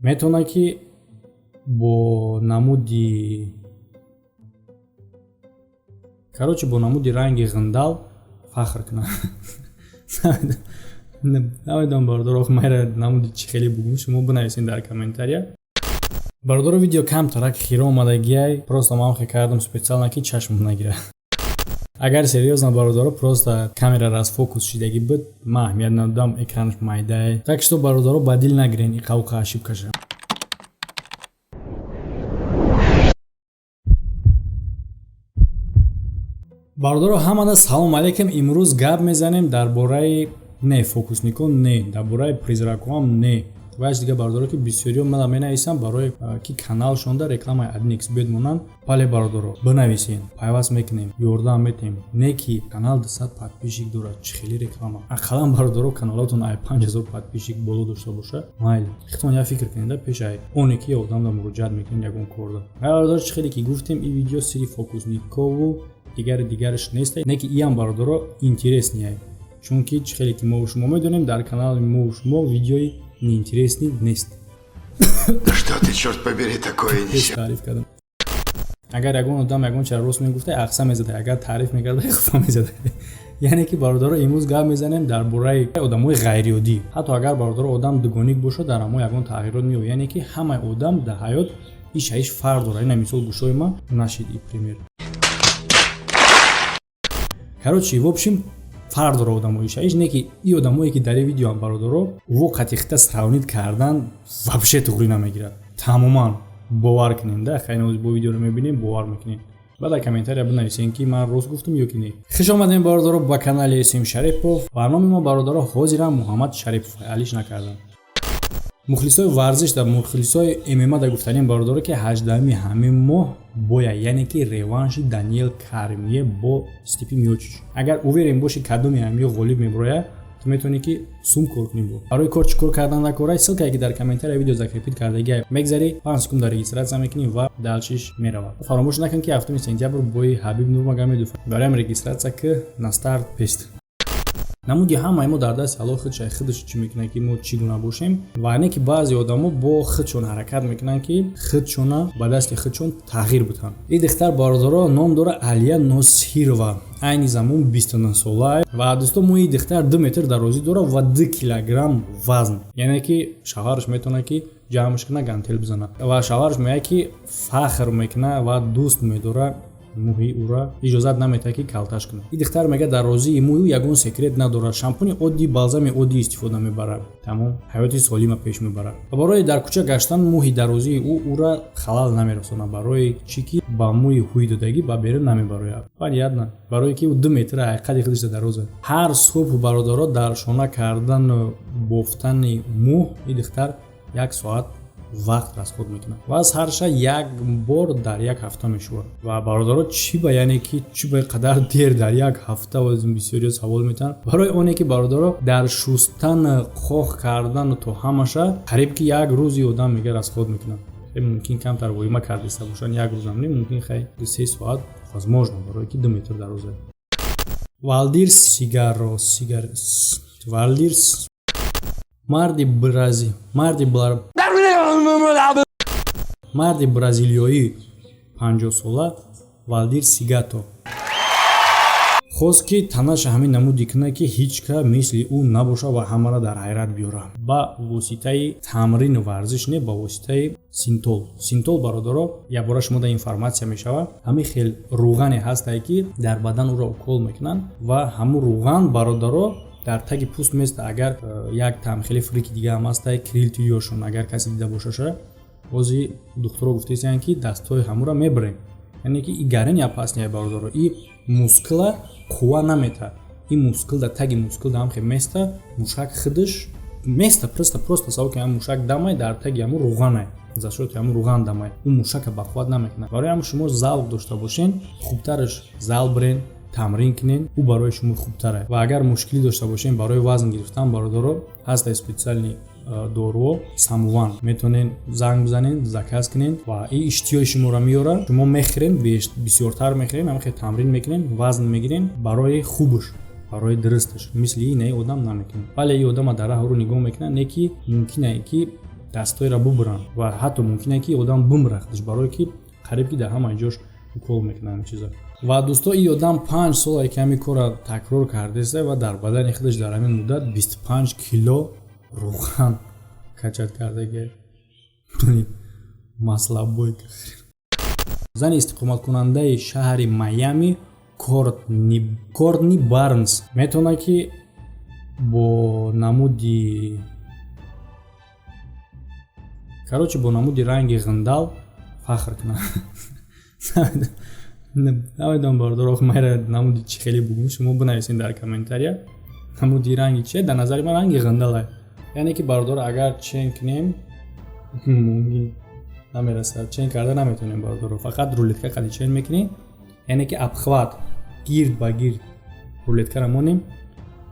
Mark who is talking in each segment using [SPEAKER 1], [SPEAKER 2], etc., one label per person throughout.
[SPEAKER 1] Метавонад, ки бо намуди, короче, бо намуди ранги ғиндал фахр кунад. Намедонам, бародаро, майра намуди чӣ хеле бугум, шумо бинависед дар комментария. Бародаро, видео камтарак хиро омадагиай, просто ман хе кардам специально, ки чашмам нагирад. Агар серьёзно, бародаро, просто камера расфокус шидагӣ буд, ман аҳамият надодам, экранаш майдае. Так что, бародаро, ба дил нагирен иқавқа ошибкаша. Бародаро, ҳамада салом алейкум. Имрӯз гап мезанем дар бораи не фокусникон, не дар бораи призракҳоам, не вайш дига. Бародаро, ки бисёриҳо мана менависам, барои ки каналшонда рекламаи 1xBet монанд. Бале, бародаро, бинависен, пайваст мекунем, ёрдам метем. Не ки канал 200 подписчик дорад, чӣ хеле реклама? Ақаллан, бародаро, каналотон ай 5000 подписчик боло дошта боша, майли. Хитон я фикр кунед пеш ай оне ки одамда муроҷиат мекунед ягон корда. Бародаро, чӣ хеле ки гуфтем, ин видео сири фокусникову дигари дигараш нест, не ки иам, бародаро, интересный, чунки чӣ хеле ки мо шумо медонем, дар канали мо шумо видеои неинтересный нест.
[SPEAKER 2] Что ты, черт побери, такое несешь?
[SPEAKER 1] Таъриф кардам. Агар ягон одам ягон чара рост мегуфта, ақса мезада, агар таъриф мекарда, хуфа мезада. Яъне ки, бародаро, имрӯз гап мезанем дар бораи одамои ғайриоддӣ. Ҳатто агар, бародаро, одам дугоник бошад, дар ҳамо ягон тағйирот меояд. Яъне ки ҳамаи одам дар ҳаёт ишаиш фарқ дорад. Ина мисол, гӯшои ман нашид и пример. Короче, в общем, фарқ дора одамои шаиш. Не ки и одамое ки дар ин видеоам, бародаро, во қатихта сравнить кардан вообще туғрӣ намегирад тамоман. Бовар кунем да, хайноз бо видеоро мебинем, бовар мекунем. Баъд дар комментария бинависем, ки ман рост гуфтам ё ки не. Хуш омадем, бародаро, ба канали Эсим Шарипов. Барномаи мо, бародаро, ҳозирам Муҳаммад Шарипов, алиш накардам. Мухлисои варзиш да мухлисои ММА да гуфтанем, бародаро, ки 18-ми ҳамин моҳ бояд, яъне ки реванши Даниел Кормье бо Стипи Миочич. Агар уверен боши, кадоми ҳамиё ғолиб меброяд, ту метавонӣ ки сум кор кунӣ. Бо барои кор чӣ кор кардан накорай? Ссылкае ки дар комментария видео закрепить кардагиа, мегзарӣ, 5 секунд дар регистрация мекунӣ ва дальшиш меравад. Фаромӯш накун, ки 7 сентябр бои Ҳабиб Нурмагомедов, бароям регистрация ки на старт пест. Намуди ҳамаи мо дар дасти Аллоҳ, худша худаш чӣ мекунад, ки мо чӣ гуна бошем. Ва не ки баъзе одамо бо худшон ҳаракат мекунанд, ки худшона ба дасти худшон тағйир бутанд. Ин духтар, бародаро, ном дора Алия Носирова, айни замон 29 сола. Ва, дӯсто, мӯи духтар 2 метр дарозӣ дорад ва 2 килограмм вазн. Яъне ки шавҳараш метавонад, ки ҷамъш кунад, гантел бизанад. Ва шавҳараш мегӯяд, ки фахр мекунад ва дӯст медорад мӯҳи ӯра, иҷозат наметиҳад, ки калташ кунад. Ин духтар мегӯяд, дарозии мӯю ягон секрет надорад, шампуни оддӣ, балзами оддӣ истифода мебарад, тамом, ҳаёти солима пеш мебарад. Ва барои дар кӯча гаштан мӯҳи дарозии ӯ ӯра халал намерасонад, барои чӣ ки ба мӯи ҳуй додагӣ ба берун намебарояд. Понятно, барое ки ӯ 2 метра ҳақиқати худаш дароза. Ҳар субҳ, бародаро, дар шона кардану бофтани мӯ ин духтар як соат вақт расход мекунад ва аз ҳарша як бор дар як ҳафта мешувад. Ва, бародаро, чӣ ба, яъне ки чӣ ба қадар дер дар як ҳафта, бисёриё савол метаванд. Барои оне ки, бародаро, дар шустан, қоқ кардану то ҳамаша қариб ки як рӯзи одам мега расход мекунад. Мумкин камтар воима кардиста бошанд, як рӯзам не, мумкин хай 3 соат возможно, барое ки 2 метр дароза. Валдир Сигаро Сигар Валдир, марди бразилиёӣ 50-сола Валдир Сигато хост, ки танаша ҳамин намуди кунад, ки ҳеҷ ка мисли ӯ набошад ва ҳамаро дар ҳайрат биёрад, ба воситаи тамрину варзиш, не, ба воситаи синтол. Синтол, бародаро, якбора шумо дар информатсия мешавад, ҳамин хел рӯғане ҳастае, ки дар бадан ӯро укол мекунанд ва ҳамун рӯған, бародаро, дар таги пӯст места. Агар як тамхели фрики дига ҳам ҳастае, крилтиёшон, агар касе дида бошаша, бози духтуро гуфтаистанд, ки дастҳои ҳамура мебарем. Яъне ки и гарани опасный, бародаро, и мускула қувва наметаҳад. Ин мускул дар таги мускул дар ҳамхел места, мушак худаш места, просто сабаб ки ҳам мушак дамай дар таги ҳамун рӯғанай, за счёти ҳамун рӯған дамай, ӯ мушака бақувват намекунад. Барои ҳам шумо завқ дошта бошен, хубтараш зал бирен, тамрин кунен, ӯ барои шумо хубтара. Ва агар мушкилӣ дошта бошен барои вазн гирифтан, бародаро, ҳаста специальный доруо самуван, метавонен занг бизанен, заказ кунен ва и иштиҳои шуморо меёрад. Шумо мехӯрен, бисёртар мехӯрен, ҳамахел тамрин мекунен, вазн мегирен. Барои хубш, барои дурусташ мисли инаи одам намекунед. Бале, и одама дар раҳ рӯ нигоҳ мекунад, не ки мумкине ки Дастҳоеро бубуранд ва ҳатто мумкине, ки одам бимра худаш, барое ки қариб ки дар ҳамаи ҷош укол мекунад ҳамин чиза. Ва дӯсто, ин одам 5 сола ки ҳамин корро такрор кардеста ва дар бадани худаш дар ҳамин муддат 25 кило рӯған качать кардаги, маслобойка. Зани истиқоматкунандаи шаҳри Майами Кортни Барнс метавонад, ки бо намуди, короче, бо намуди ранги ғиндал фахр кунад. Намедонам, бародаро, майра намуди чӣ хеле бугум, шумо бинависед дар комментария, намуди ранги чие. Дар назари ман ранги ғиндала, яъне ки, бародаро, агар чен кунем, мумкин намерасад, чен карда наметавонем, бародаро, фақат рулетка қади чен мекунем, яъне ки обхват гирд ба гирд рулеткара монем,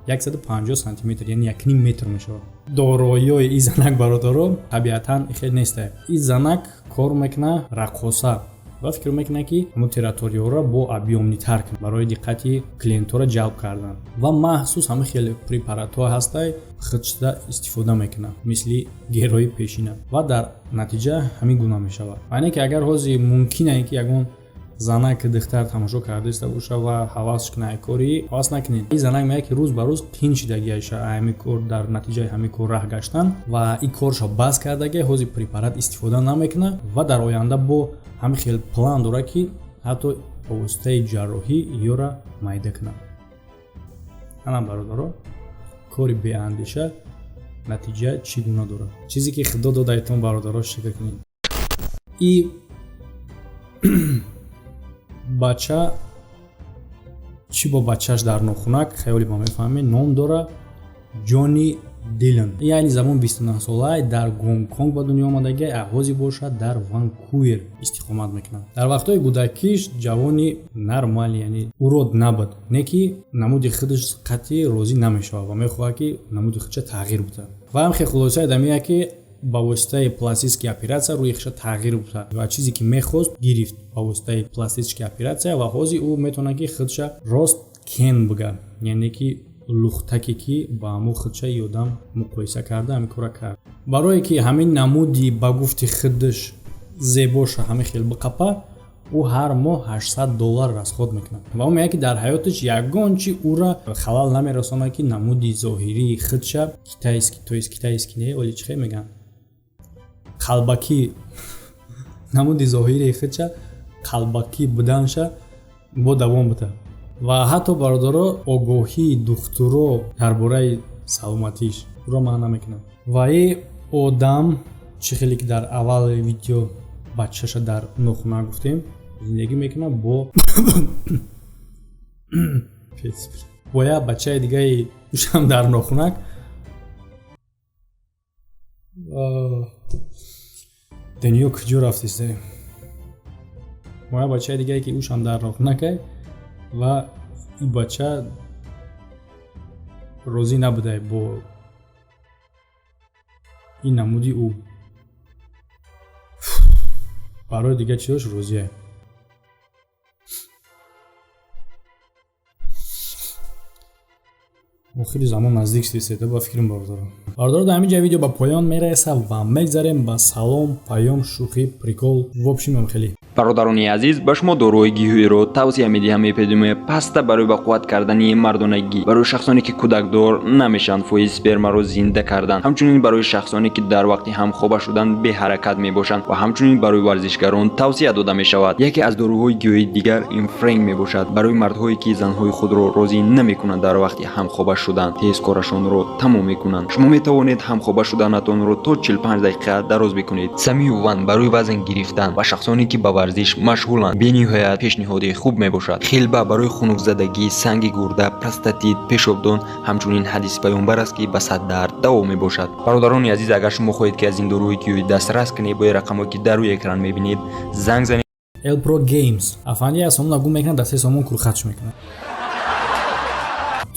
[SPEAKER 1] 150 сантиметр, яъне 1,5 метр мешавад. Дороиёи ин занак, бародаро, табиатан хел нестае. Ин занак кор мекуна раққоса ва фикр мекунад, ки ҳамон территорияҳоро бо объёмный тар кунад барои диққати клиентҳоро ҷалб кардан, ва махсус ҳамин хеле препаратҳо ҳастай, худшуда истифода мекунад, мисли герои пешина, ва дар натиҷа ҳамин гуна мешавад. Яъне ки агар ҳозир мумкине, ки ягон занак, духтар тамошо кардаиста боша ва ҳавас кунад, кори ҳавас накунед. Ин занак мегӯяд, ки рӯз ба рӯз қин шидагиаша ҳамин кор, дар натиҷаи ҳамин кор раҳ гаштан ва ин корша бас кардагия, ҳозир препарат истифода намекунад ва дар оянда бо ҳамин хел план дорад, ки ҳатто ба воситаи ҷарроҳӣ ёра майда кунад. Ана, бародаро, кори беандеша натиҷа чӣ гуна дорад. Чизе ки Худо додаитон, бародаро, шукр кунед. И бача чӣ бо бачаш дар нохунак, хаёли ба мефаҳмед, ном дора Ҷони Дилан, яъне замон 29 солаи, дар Гонконг ба дунё омадагӣ, ҳозир бошад дар Ванкувер истиқомат мекунад. Дар вақтҳои кӯдакиш ҷавони нормал, яъне урод набуд, не ки намуди худаш қатъӣ розӣ намешавад ва мехоҳад, ки намуди худша тағйир буда, ва ҳамхел хулосаи дамия, ки ба воситаи пластический операция рӯи худша тағйир буда ва чизе ки мехост, гирифт ба воситаи пластический операция. Ва ҳозир ӯ метавонад, ки худша рост Кен бига, яъне ки лухтаке, ки ба ҳамо худша и одам муқоиса карда, ҳамин кора кард, барое ки ҳамин намуди, ба гуфти худаш, зебоша ҳамин хел биқапа. Ӯ ҳар моҳ 800 доллар расход мекунад ва ӯ мегӯяд, ки дар ҳаёташ ягон чи ӯра халал намерасонад, ки намуди зоҳирии худша китайский, то есть китайский не, оли чӣ хел мегӯянд, қалбакӣ, намуди зоҳирии худша қалбакӣ буданша бо давом буда. Ва ҳатто, бародаро, огоҳии духтуро дар бораи саломатиш ӯро маъна намекунад. Ва и одам чӣ хеле ки дар аввали видео бачаша дар нохуна гуфтем, зиндагӣ мекунад бо як бачаи дигаи ушам дар нохунак. Дунё куҷо рафтиста? Бо як бачаи дигае, ки ушам дар нохунакай, ва ин бача розӣ набудай бо ин намуди ӯ, барои дигар чизош розие. Охири замон наздик шудиседа, ба фикрам, бародаро. Бародаро, дар ҳамин ҷа видео ба поён мерасад ва мегзарем ба салом, паём, шӯхӣ, прикол, в общем, хеле.
[SPEAKER 3] Бародарони азиз, ба шумо доруҳои гиёҳиро тавсия медиҳам. Эпидемия паста барои ба қувват кардани мардонагӣ, барои шахсоне ки кӯдакдор намешаванд, фоизи спермаро зинда кардан, ҳамчунин барои шахсоне ки дар вақти ҳамхоба шудан беҳаракат мебошанд ва ҳамчунин барои варзишгарон тавсия дода мешавад. Яке аз доруҳои гиёҳии дигар ин френк мебошад, барои мардҳое ки занҳои худро розӣ намекунанд дар вақти ҳамхоба шудан, тез корашонро тамом мекунанд. Шумо метавонед ҳамхоба шуданатонро то 45 дақиқа дароз бикунед. Самиюван барои вазн гирифтан ва шахсоне ки ба варзиш машғуланд, бениҳоят пешниҳоди хуб мебошад. Хилба барои хунукзадагӣ, санги гурда, простатит, пешобдон. Ҳамчунин ҳадиси паёмбар аст, ки ба сад дард даво мебошад. Бародарони азиз, агар шумо хоҳед, ки аз ин доруҳои гиёҳӣ дастрас кунед, бо рақамҳое ки дар рӯи экран мебинед, занг занед.
[SPEAKER 1] Elpro Games афанди аз сомона гум мекунад, дар 3 сомон курхатш мекунад.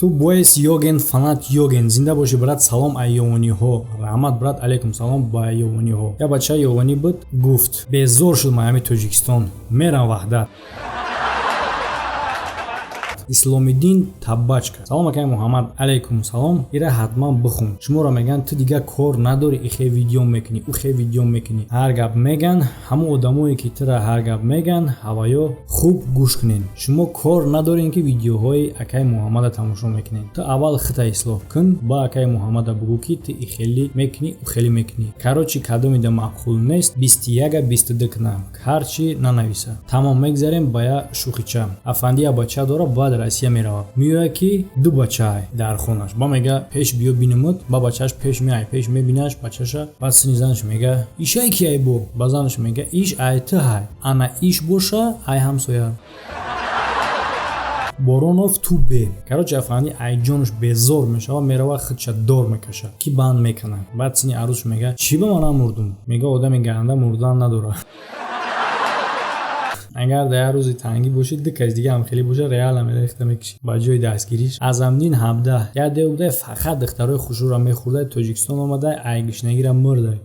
[SPEAKER 1] Ту боес йоген, фанат йоген, зинда бошӣ, брат. Салом, айёвониҳо. Раҳмат, брат, алейкум салом ба айёвониҳо. Як бачаи ёвонӣ буд, гуфт: «Безор шуд майами Тоҷикистон, мерам Ваҳдат». Исломиддин Таббачка. Салом, акай Муҳаммад. Алайкум салом. Ира ҳатман бихун. Шуморо мегӯянд, ту дигар кор надорӣ, ихе видео мекунӣ, ухе видео мекунӣ, ҳар гап меган. Ҳамон одамое ки тура ҳар гап меган, ҳаваё хуб гӯш кунен. Шумо кор надорем, ки видеоҳои акай Муҳаммада тамошо мекунед. Ту аввал хита ислоҳ кун, ба акай Муҳаммада бугӯ, ки ту ихелӣ мекунӣ, ухелӣ мекунӣ. Короче, кадомида маъқул нест, 21-а 22 куна, ҳарчи нанависа. Тамом, мегзарем ба я шӯхича. Афанди я бача дора, баъд Россия меравад. Меояд, ки ду бачаай дар хонаш. Ба мега: «Пеш биё, бинумуд». Ба бачааш пеш меай, пеш мебинаш бачаша. Баъд сини занаш мега: «Ишай ки ай?» Бо ба занаш мега: «Иш ай ту ҳай, ана иш боша ай ҳамсоя». Боронов ту бе. Короче, афанди айҷонаш безор мешава, мерава, худша дор мекаша, ки банд мекунад. Баъд сини арӯсш мега: «Чӣ ба ман мурдум?» Мега: «Одами ганда мурдан надорад». Агар дар як рӯзи тангӣ бошӣ, ду кас дига ҳам хеле боша, реально мерехта мекушӣ ба ҷои дастгириш. Азамдин 17. Як дев буда, фақат духтарои хушрӯра мехӯрда. Тоҷикистон омада, ай гишнагира мурда.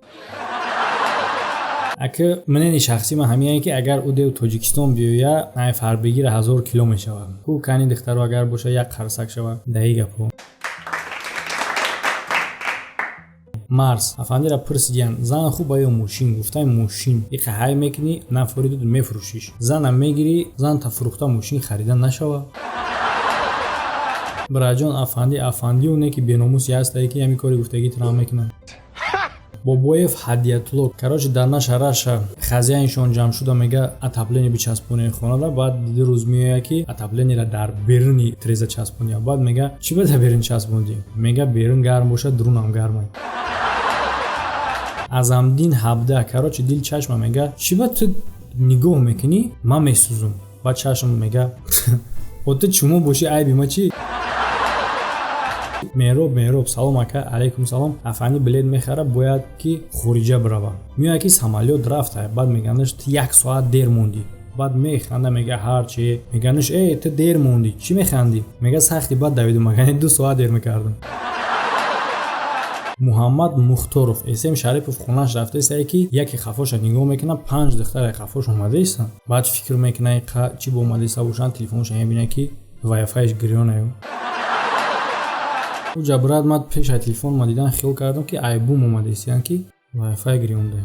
[SPEAKER 1] Ака, мнение шахсӣ ман ҳамине, ки агар ӯ дев Тоҷикистон биёя, ай фарбегира 1000 кило мешавад. Ку кани духтаро агар боша, як қарсак шавад даи гапҳо. Марс. Афандира пурсидиян: «Зан хуба ё мошин?» Гуфтай: «Мошин». Иқа ҳай мекунӣ, нафориду мефурӯшиш, зана мегирӣ, зан та фурӯхта мошин харида нашава. Бираҷон, афанди афандиу не, ки беномуси ҳастае, ки ҳамин кори гуфтагӣ тира мекунад. Бобоев Ҳадиятулло. Короче, дар наша Раша хозяин шон ҷамъ шуда, мега: «Отопление бичаспонед хонада». Баъд ду рӯз меояд, ки отопление ра дар беруни треза часпондия. Баъд мега: «Чӣ ба дар берун часпондӣ?» Мега: «Берун гарм бошад, дурунам гармай». Азамдин 17. Короче, дил чашма мега: «Чӣ ба ту нигоҳ мекунӣ, ман месӯзум?» Баъд чашм мега: «О, ту чумо бошӣ, айби ма чӣ?» Меҳроб. Меҳроб. Салом, ака. Алайкум салом. Афанди билет мехара, бояд ки хориҷа бирава. Меояд, ки самолёт рафта. Баъд меганаш: «Ту як соат дер мондӣ». Баъд механда, мега: «Ҳарчи». Меганаш: «Э, ту дер мондӣ, чӣ механдӣ?» Мега: «Сахти баъд давидум, агар 2 соат дер мекардам». Муҳаммад Мухторов. Эсем Шарипов хонааш рафтаистае, ки яке хафоша нигоҳ мекунад, панҷ духтаре хафош омадаистанд. Баъд фикр мекунад, чӣ бо омадаиста бошанд. Телефонша мебинад, ки вайфайш гирёнаю. Уҷа брат, ман пешай телефон ма дидан хиёл кардам, ки айбум омадаистиян, ки вайфай гирёнда.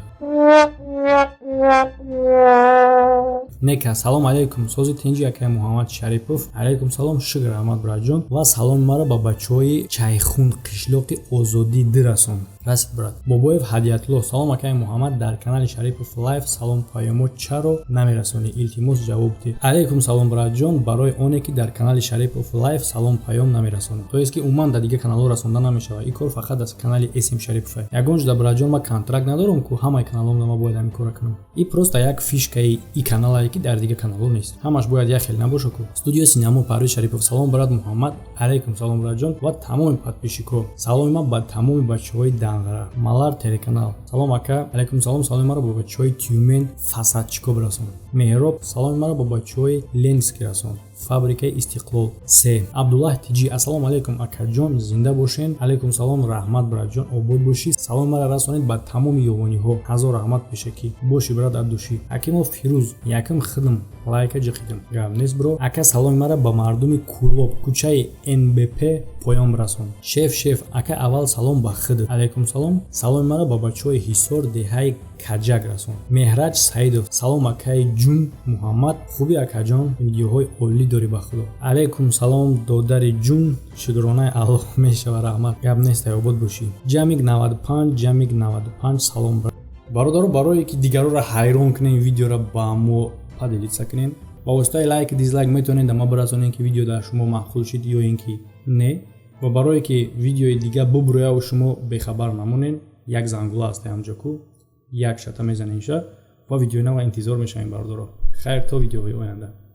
[SPEAKER 1] Нека. Салом алейкум, сози тинҷи, акай Муҳаммад Шарипов. Алейкум салом, шукр, раҳмат, братҷон. Ва саломи маро ба бачаҳои Чайхун, қишлоқи Озодӣ дирасон. Расид, брат. Бобоев Ҳадиятулло. Салом, акай Муҳаммад. Дар канали Шарипов Лайф салом паёмо чаро намерасонӣ? Илтимос, ҷавоб диҳ. Алейкум салом, братҷон. Барои оне ки дар канали Шарипов Лайф салом паём намерасонам, то есть ки умуман дар дигар каналҳо расонда намешавад. Ин кор фақат аз канали См Шарипов. Ягон ҷуда, братҷон, ман контракт надорам, ку ҳамаи каналҳом ма бояд ҳамин кора кунам. И просто як фишка и и каналае, ки дар дигар каналҳо нест. Ҳамаш бояд як хел набоша ку. Студио Синемо. Парвиз Шарипов. Салом, брат Муҳаммад. Алейкум салом, братҷон, ва тамоми подписчик ҳо. Саломи ман ба тамоми бачаҳои Данғара. Малар телеканал. Салом, ака. Алейкум салом. Саломи маро ба бачаҳои Тюмен, фасадчико бирасон. Меҳроб. Саломи маро ба бачаҳои Ленский расон, фабрикаи Истиқлол се. Абдуллаҳ Тиҷи. Ассалому алайкум, акаҷон, зинда бошен. Алайкум салом, раҳмат, братҷон, обод бошӣ. Саломи маро расонед ба тамоми ёвониҳо. Ҳазор раҳмат, пешакӣ бошӣ, брат Абдушӣ. Ҳакимов Фирӯз. Якм хидм лайка ҷиқидим, гап нест, бро. Ака, саломи маро ба мардуми Кӯлоб, кӯчаи НБП поён расон. Шеф, шеф. Ака, аввал салом ба хид. Алайкум салом. Саломи маро ба бачаҳои Ҳисор, деҳаи Каҷак расон. Меҳраҷ Саидов. Салом, акаи ҷун Муҳаммад. Хуби, акаҷон? Видеоҳои олӣ дорӣ, ба худо. Алайкум салом, додари ҷун, шукронаи Аллоҳ мешава, раҳмат, гап нест, обод бошӣ. Ҷамик 95, Ҷамик 95. Салом, бародаро. Барое ки дигарора ҳайрон кунем, видеоро ба мо поделиться кунем. Ба воситаи лайк, дизлайк метавонед ама бирасонем, ки видео дар шумо маъқул шид ё ин ки не. Ва барое ки видеои дига бубурӯяву шумо бехабар намонед, як зангула аст ҳамҷо ку, як шата мезанем ша ва видеои нава интизор мешавем. Бародаро, хайр, то видеоҳои оянда.